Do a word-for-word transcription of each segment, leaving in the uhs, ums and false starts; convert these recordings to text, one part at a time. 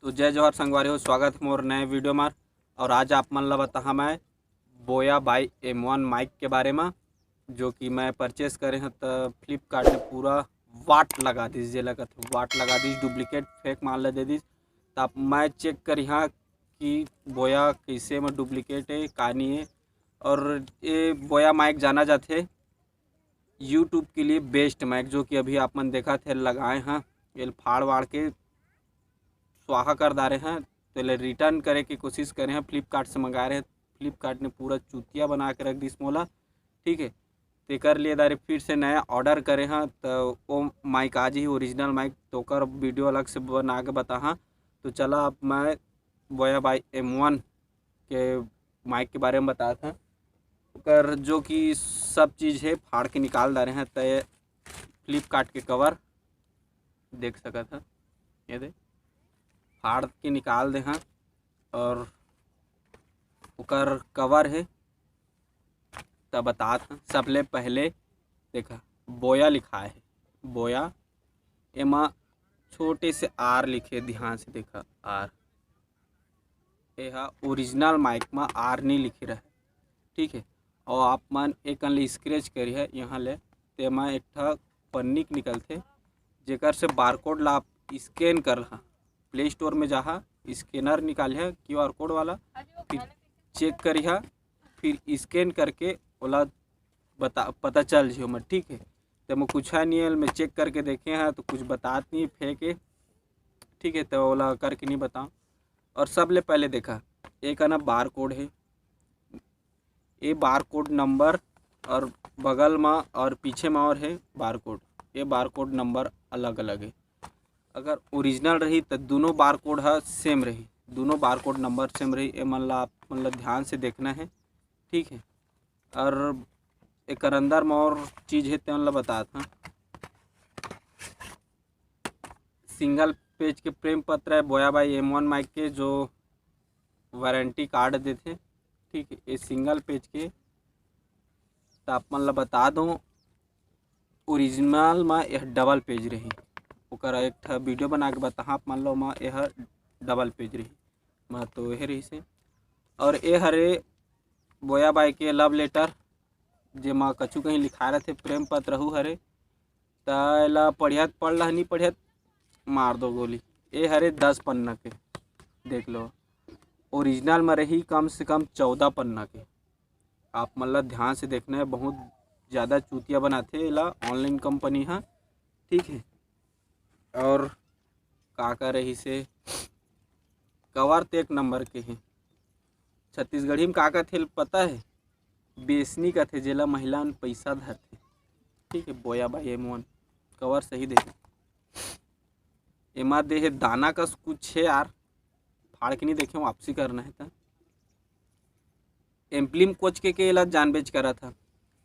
तो जय जोहार संगवारी हो, स्वागत हे मोर नए वीडियो म। और आज आप मन ला बताहा मैं Boya by M one mic के बारे म, जो कि मैं परचेस करे हंव त फ्लिपकार्ट ने पूरा वाट लगा दिस, जेला कथे वाट लगा दिस, डुप्लीकेट फेक माल ला दे दिस। त अब मैं चेक करिहा कि बोया कइसे म डुप्लीकेट हे, का नहीं हे। और ये बोया माइक जाना जाथे YouTube के लिए बेस्ट माइक, जो कि अभी आप मन देखत हे लगाए हंव, एल फाड़ वाड़ के स्वाहा कर डारे हंव। तो एला रिटर्न करे के कोशिश करे हंव, फ्लिपकार्ट से मंगाए रहे, फ्लिपकार्ट ने पूरा चूतिया बना के रख दिस मोला, ठीक है। तेकर लिए डारे फिर से नया ऑर्डर करे हंव, तो वो माइक आ जाही, ओरिजिनल माइक, तो ओकर वीडियो अलग से बना के बताहा। तो चला अब मैं Boya by M one के माइक के बारे में बतात हंव। ओकर जो कि सब चीज़ हे फाड़ के निकाल डारे हंव, त फ्लिपकार्ट के कवर देख सकत हव, ये दे फाड़ के निकाल दे हंव। और ओकर कवर हे, त बतात हंव। सबले पहले देखा बोया लिखाए हे, बोया, एमा छोटे से आर लिखे, ध्यान से देखा आर, एहा ओरिजिनल माइक म आर नहीं लिखे रहे, ठीक है। और आप मन एकन ले स्क्रैच करिहा यहाँ ले, तेमा एक ठा पन्नी निकलथे, जेकर से बारकोड ला आप स्कैन कर लहा। प्ले स्टोर में जाहा, स्कैनर निकालिहा क्यू आर कोड वाला, फिर चेक करिहा, फिर स्कैन करके ओला बता, पता चल जिही ओमा, ठीक है। तो मैं कुछ है नहीं है, मैं चेक करके देखे हंव तो कुछ बतात नहीं, फेक है, ठीक है। तो ओला करके नहीं बताओ। और सबले पहले देखा, एक आना बारकोड है, ये बारकोड नंबर और बगल में और पीछे में और है बारकोड, ये बारकोड नंबर अलग अलग है। अगर ओरिजिनल रही तो दोनों बारकोड ह सेम रही, दोनों बारकोड नंबर सेम रही। ये मन ला आप मन ला ध्यान से देखना है, ठीक है। और एकर अंदर में और चीज़ है, तेन ला बतात हंव। सिंगल पेज के प्रेम पत्र है बोया बाई एम वन माइक के, जो वारंटी कार्ड देथे, ठीक है। ये सिंगल पेज के, तो आप मन ला बता दूं, ओरिजिनल में यह डबल पेज रही, ओकर एक ठा वीडियो बना के बताहा आप मन ला, ओमा यह डबल पेज रही, मैं तो यह रही से। और ये हरे बोया बाई के लव लेटर, जेमा कछु कहीं लिखा रहथे, प्रेम पत्र हू हरे, त एला पढ़िया त पढ़ लहा, नहीं पढ़िया त मार दो गोली। ए हरे दस पन्ना के, देख लो, ओरिजिनल में रही कम से कम चौदह पन्ना के। आप मन ला ध्यान से देखना है, बहुत ज़्यादा चूतिया बनाथे एला ऑनलाइन कंपनी हा, ठीक है। और का का रही से, कवर तो एक नंबर के है। छत्तीसगढ़ी में का कथे पता है? बेसनी कथे, जेला महिला मन पैसा धरथे, ठीक है। बोया बाई एम वन, कवर सही दे। एमा दे हे दाना कस कुछ है यार, फाड़ के नहीं देखे, वापसी करना है त। एम्पलीम कोच के, के एला जानबेच करत ह,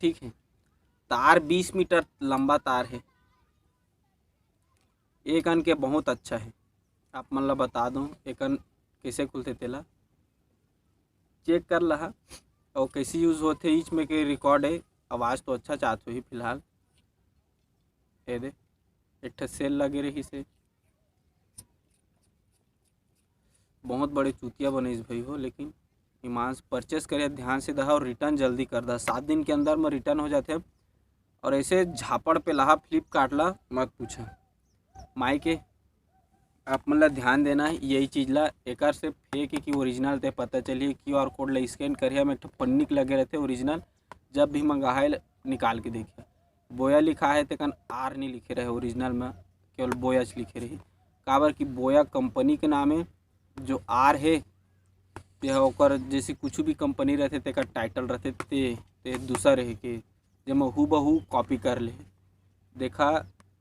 ठीक है। तार बीस मीटर लंबा तार है, एकन के बहुत अच्छा है। आप मन ला बता दो, एकन कैसे खुलथे तेला चेक कर लहा, और कैसे यूज़ होथे, ईच में के रिकॉर्ड है। आवाज़ तो अच्छा जात होही फिलहाल। ये दे, एक ठा सेल लगे रही से, बहुत बड़े चूतिया बनिस भाई हो, लेकिन ईमान से परचेस करे, ध्यान से दहा और रिटर्न जल्दी कर दहा, सात दिन के अंदर में रिटर्न हो जाथे। और ऐसे झापड़ पे लहा फ्लिपकार्ट ला मत पूछा। माई के आप मन ला ध्यान देना है यही चीज़ ला, एकर से फेक है कि ओरिजिनल ते पता चलिए। क्यू आर कोड ला स्कैन करिया में एक ठो पन्नी के लगे रहथे ओरिजिनल, जब भी मंगाहा निकाल के देखिए, बोया लिखा है तेकन आर नहीं लिखे रहे ओरिजिनल में, केवल बोयाच लिखे रही। काबर कि बोया कंपनी के नाम है, जो आर है ते ह ओकर जैसे कुछ भी कंपनी रहथे तेकर टाइटल रहथे, ते ते दूसर रहे के, जेमा हूबहू कॉपी कर ले। देखा,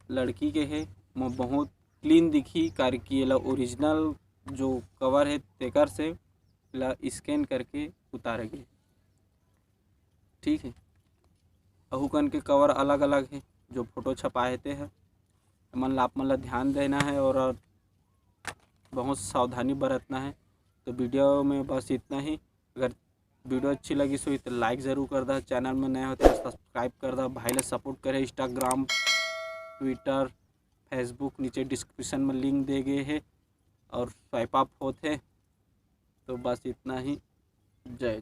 लड़की के है, म बहुत क्लीन दिखी, काबर कि एला ओरिजिनल जो कवर है तेकर से एला स्कैन करके उतारे गे, ठीक है। अहू कन के कवर अलग अलग है, जो फोटो छपाए हे ते है। एमन ला, आप मन ला ध्यान देना है और बहुत सावधानी बरतना है। तो वीडियो में बस इतना ही। अगर वीडियो अच्छी लगी होही तो लाइक ज़रूर कर दहा, चैनल में नए हो तो सब्सक्राइब कर दहा, भाई ला सपोर्ट करे। इंस्टाग्राम, ट्विटर, फेसबुक नीचे डिस्क्रिप्शन में लिंक दे गए है, और swipe up होथे। तो बस इतना ही, जय।